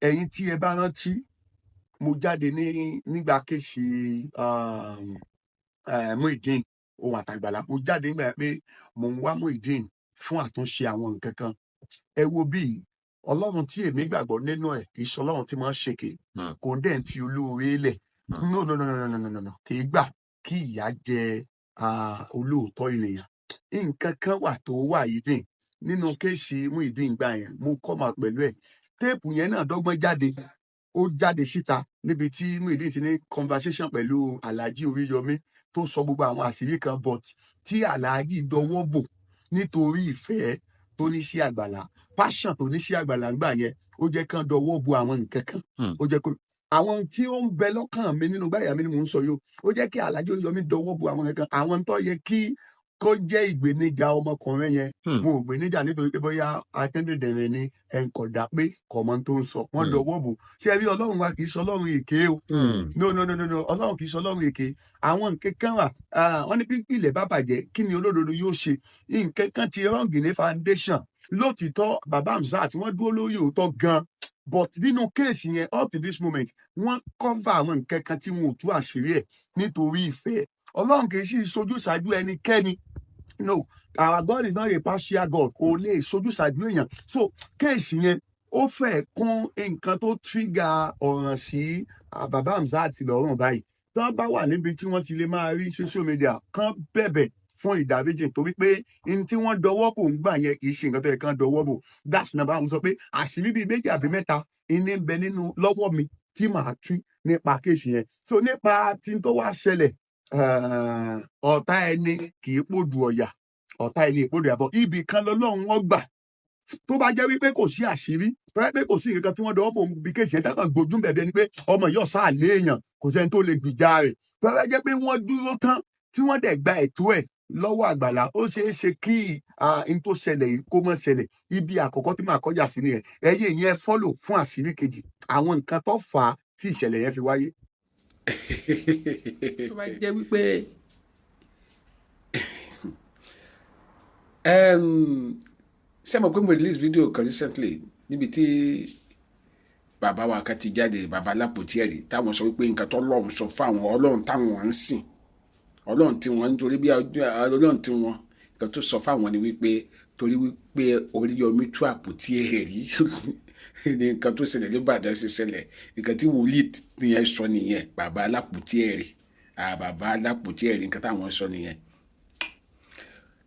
Ẹ̀yin tí ẹ bá rántí, mo jáde ní nígbà case Muyideen ohun àtàgbàlá. Mo jáde nígbà yẹn pé mò ń wá Muyideen fún àtúnṣe àwọn nǹkan kan. Ẹ wo bí Ọlọ́run tí èmi gbàgbọ́ nínú ẹ̀ kì í ṣe Ọlọ́run tí máa ń ṣèké, kò dẹ̀ ń fi olóore lẹ̀. No, no, no, no, no, no, no, no, kì í gbà kí ìyà jẹ olóòótọ́ ènìyàn. Nǹkan kan wà tó wà yìí dìn nínú case Muyideen gbà yẹn. Mo kọ́ máa pẹ̀lú ẹ̀, tape yẹn náà dọ́gbọ́n jáde, ó jáde síta níbi tí Muyideen ti ní conversation pẹ̀lú Alhaji Oríyọmí, tó sọ gbogbo àwọn àṣírí kan, but tí Alhaji dọwọ́ bò nítorí ìfẹ́ tó ní sí Àgbàlá, passion tó ní sí Àgbàlá ńgbà yẹn. Ó jẹ́ kán dọwọ́ bo àwọn nǹkan kan. Ó jẹ́ kó àwọn tí ó ń bẹ lọ́kàn mi nínú gbàyà mi ni mò ń sọ yìí o. Ó jẹ́ kí Alhaji Oríyọmí dọwọ́ bo àwọn nǹkan kan, àwọn tó yẹ kí kó jẹ́ ìgbéníjà ọmọkùnrin yẹn. Wọn ò gbéníjà nítorí pé bóyá akíndìndìnrín ni ẹnkọ̀dá pé kọ̀mọ́ tó ń sọ wọ́n dọwọ́ bò. Ṣé ẹ rí, Ọlọ́run wa kì í ṣe Ọlọ́run èké o. No, no, no, no, no, Ọlọ́run kì í ṣe Ọlọ́run èké. Àwọn nǹkan kan wà, wọ́n ní pípì ilẹ̀ bá bàjẹ́, kí ni olódodo yóò ṣe? Nǹkan kan ti wrong ní foundation. Lótìtọ́, bàbá Hamzat, wọ́n dúró lórí òótọ́ gan, but nínú case yẹn, up to this moment, wọ́n cover àwọn nǹkan kan tí wọn ò tú àṣírí ẹ̀ nítorí ìfẹ́. Ọlọ́run kì í sì sojú ṣáájú ẹnikẹ́ni. No, our God is not a partial God. Kò lè sojú ṣáájú èèyàn. So case yẹn, ó fẹ́ kún nǹkan tó trigger ọ̀ràn sí bàbá Hamzat lọ́rùn báyìí. Tí wọ́n bá wà níbi tí wọ́n ti lè máa rí social media, kán bẹ̀bẹ̀ fún ìdáríjì, torí pé n tí wọ́n dọwọ́ bò ń gbà yẹn kì í ṣe nǹkan tó yẹ kán dọwọ́ bò. That's number one. Sọ pé àṣírí bíi méjì àbí mẹ́ta ìní ń bẹ nínú lọ́wọ́ mi tí màá tú nípa case yẹn. So nípa tí n tó wá ṣẹlẹ̀, ọ̀tá ẹni kì í pòdù ọ̀yà, ọ̀tá ẹni ìpòdù àbọ̀ ibì kan lọ́lọ́run wọ́n gbà. Tó bá jẹ́ wípé kò sí àṣírí, tó jẹ́ pé kò sí nǹkan tí wọ́n dọwọ́ bò ń bí case yẹn, dákàn gbójú bẹ̀bẹ̀ ni pé ọmọ yóò sáà léèyàn, kò sẹ́ni tó lè gbìjà rẹ̀. Tó bá jẹ́ pé wọ́n dúró tán tí wọ́n dẹ̀ gba ẹ̀tọ́ ẹ̀ lọ́wọ́ Àgbàlá, ó ṣeé ṣe kí n tó ṣẹlẹ̀ yìí kó má ṣẹlẹ̀. Ibi àkọ́kọ́ tí màá kọjá sí nìyẹn. Ẹ̀yin yẹn follow fún àṣírí kejì, àwọn nǹkan tó fà á tí ìṣẹ̀lẹ̀ yẹn fi wáyé. Tó bá jẹ́ wípé ṣé mo pé mo release video kan recently níbi tí bàbá wa kan ti jáde, bàbá Lápòtí Ẹ̀rí, táwọn sọ wípé nǹkan tó Ọlọ́run sọ fáwọn, Ọlọ́run táwọn ń sìn, Ọlọ́run tí wọ́n, nítorí bí Ọlọ́run tí wọ́n, nǹkan tó sọ fáwọn ni wípé torí wípé Oríyọmí tú àpótí ẹ̀rí ní nǹkan tó ṣẹlẹ̀ l'Íbàdàn ṣe ṣẹlẹ̀. Nǹkan tí wòlíì yẹn sọ nìyẹn, bàbá Lápòtí Ẹ̀rí, bàbá Lápòtí Ẹ̀rí, nǹkan táwọn sọ nìyẹn.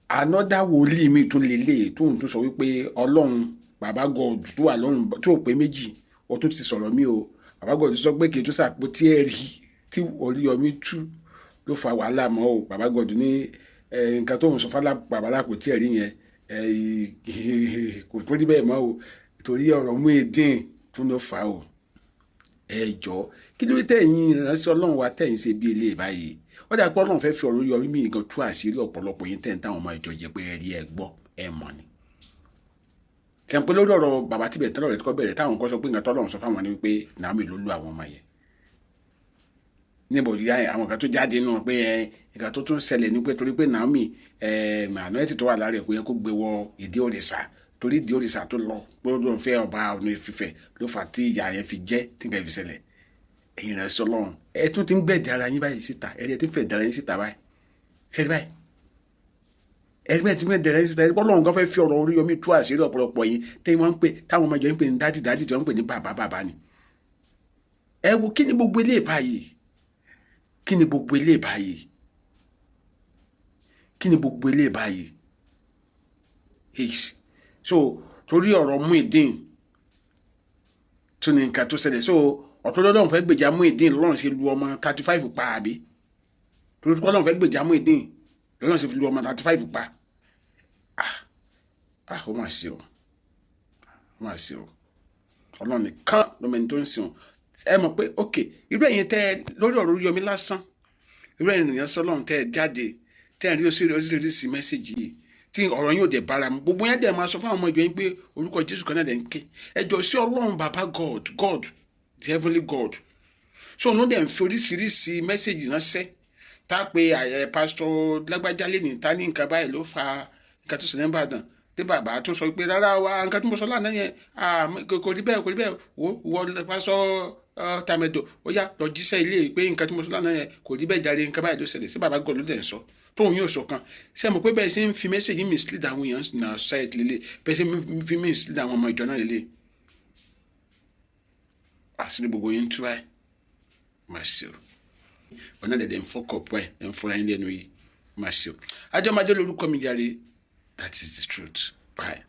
Another wòlíì mi tún lélẹ̀ tóun tún sọ wípé Ọlọ́run bàbá God tó wà lọ́run tó pé méjì, ó tún ti sọ̀rọ̀ mi o. Bàbá God sọ pé kì í tún sàpótí ẹ̀rí tí Oríyọmí tú ló fa wàhálà mọ́ o. Bàbá God ní nǹkan tóun sọ fálá bàbá Lápòtí Ẹ̀rí yẹn kò tó rí bẹ́ẹ̀ mọ́ o, torí ọ̀rọ̀ Muyideen tún ló fà á o. Ẹ jọ, kí ló tẹ̀yìn ìránṣẹ́ Ọlọ́run wa tẹ̀yìn ṣe bí eléyìí báyìí? Ó dà pé Ọlọ́run fẹ́ fi ọ̀rọ̀ Oríyọmí mi gan tú àṣírí ọ̀pọ̀lọpọ̀ yín tẹ̀yìn táwọn ọmọ ìjọ jẹ́ pé ẹ rí, ẹ gbọ́, ẹ mọ̀ ni. Tẹ̀ ń pé lórí ọ̀rọ̀ bàbá tíbẹ̀ tẹ́lọ̀ rẹ̀ kọ́ bẹ̀rẹ̀, táwọn kan sọ pé nǹkan tọ́lọ́run sọ fáwọn ni wípé Naomi ló lù àwọn ọmọ yẹn. Níbo ìyá àwọn kan tó jáde nù pé ẹ nǹkan tó tún ṣẹlẹ̀ ní pé torí pé Naomi ẹ ànáyẹ́tì tó wà lára ẹ̀ kó yẹ kó gbé wọ ìdí òrìṣà, torí ìdí òrìṣà tó lọ pé ó lóun fẹ́ ọba ọ̀nà ìfìfẹ́ ló fà tí ìyá yẹn fi jẹ́ tí nǹkan fi ṣẹlẹ̀. Ẹ̀yin rẹ̀ sọ lọ́run, ẹ tún ti ń gbẹ̀dẹ̀ ara yín báyìí síta. Ẹ rí, ẹ ti ń fẹ̀ ara yín síta báyìí. Ṣẹ́rí báyìí, ẹ rí bẹ́ẹ̀ ti ń gbẹ̀dẹ̀ ara yín síta. Ẹ rí Ọlọ́run kan fẹ́ fi ọ̀rọ̀ Oríyọmí tú àṣírí ọ̀pọ̀lọpọ̀ yín tẹ́yìn wọ́n ń pè, táwọn ọmọ ìjọ ń pè ní daddy daddy, tí wọ́n ń pè ní bàbá bàbá ni. Ẹ wo, kí ni gbogbo eléyìí báyìí? Kí ni gbogbo eléyìí báyìí? Kí ni gbogbo eléyìí báyìí? So torí ọ̀rọ̀ Muyideen tún ní nǹkan tó ṣẹlẹ̀. So ọ̀tún lọ́lọ́run fẹ́ gbèjà Muyideen lọ́run ṣe lu ọmọ 35 pa, àbí torí ọlọ́run fẹ́ gbèjà Muyideen lọ́run ṣe fi lu ọmọ 35 pa? Ah ah, ó mà ṣe o, ó mà ṣe o. Ọlọ́run nìkan ló mẹni tó ń sìn o. Ẹ mọ̀ pé ok, irú ẹ̀yin tẹ́ lórí ọ̀rọ̀ Oríyọmí lásán, irú ẹ̀yin ènìyàn sọlọ́run tẹ́ ẹ jáde, tẹ́ ẹ rí oríṣiríṣi message yìí tí ọ̀rọ̀ yín ò dẹ̀ bára mu, gbogbo yẹn dẹ̀ máa sọ fún àwọn ọmọ ìjọ yín pé orúkọ Jésù kan náà dẹ̀ ń ké. Ẹ jọ, sí Ọlọ́run bàbá God, God the heavenly God, so òun ló dẹ̀ ń fi oríṣiríṣi message ránṣẹ́ tá a pe ẹ pásítọ̀ lágbájá lè ní ta ní nǹkan báyìí ló fa nǹkan tó ṣẹlẹ̀ ń bàdàn. Tí bàbá tún sọ pé rárá wa, nǹkan tí mo sọ lánàá yẹn kò rí bẹ́ẹ̀, kò rí bẹ́ẹ̀. Wo wọ pásọ tàmẹ̀dò, ó yá, lọ jíṣẹ́ ilé pé nǹkan tí mo sọ lánàá yẹn kò rí bẹ́ẹ̀ jáde, nǹkan báyìí ló ṣẹlẹ̀ sí bàbá gọ̀ ló dẹ̀ ń sọ tóun yóò sọ kan. Ṣé mo pé bẹ́ẹ̀ ṣe ń fi message mislead àwọn èèyàn náà ṣáìtì lélẹ̀, bẹ́ẹ̀ ṣe ń fi mislead àwọn ọmọ ìjọ náà lélẹ̀, àṣírí gbogbo yín tú ẹ̀ máa ṣe o. Ọ̀nà dẹ̀dẹ̀ ń fọkọ̀ pọ̀ ẹ̀ ń fọra yín lẹ́nu yìí, máa ṣe o. Àjọmájọ́ lórúkọ mi jàre. That is the truth. Bye.